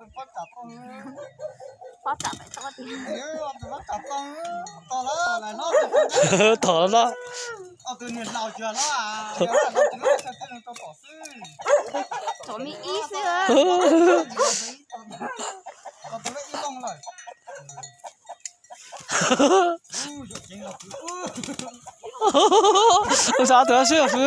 Pob tsam pem toj tiag. Tom no. Tom me ib xwb. Ua xav tuav sib fwb.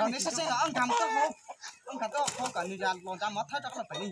Nws sab seb los nkag tuaj hauv, nkag tuaj hauv kom nws los nrad mov thawb rau qhov pem ni.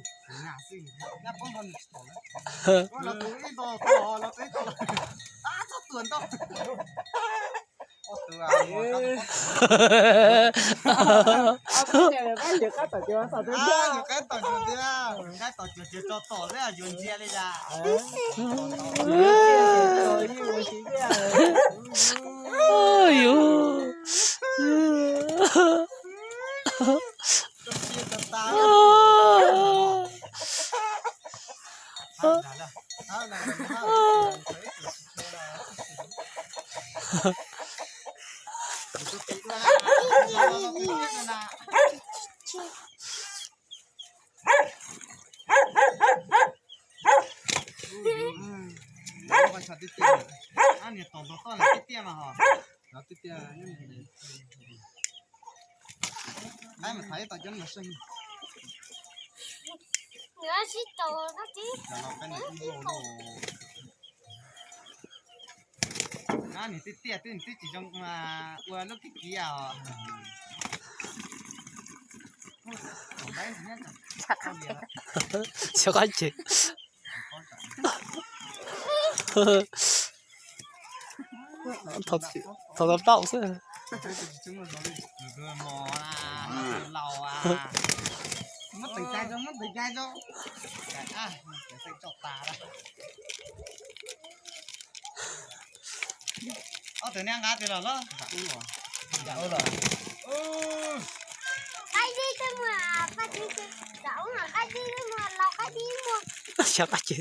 Niag tom ntog toj no tib tiaj mas ho. Qaib mas thaiv ib tau cov no seej. Niag tib tiaj twb twb tsis zoo ua lub kib kiv os. Xyov qab ces. Thaum tau plaub xwb. Ob tug neb nqa twg los los? Xyov qab ces.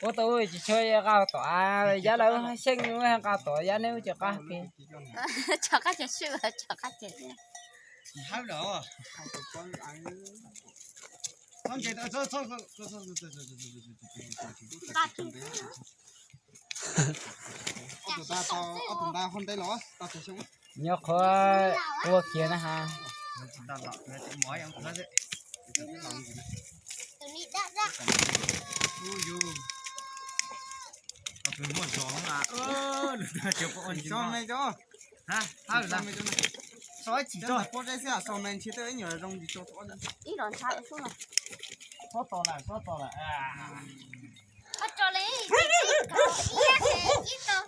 Ua tau tsis tshua qau tom, yab lawv xyeej qau tom, yab neb ua tsis qab kiag. Tso qab ces swj, tso qab ces. Nyob qhuav ua kiag na ha. Ib los ntshai xwb los. Ib tog, ib tog.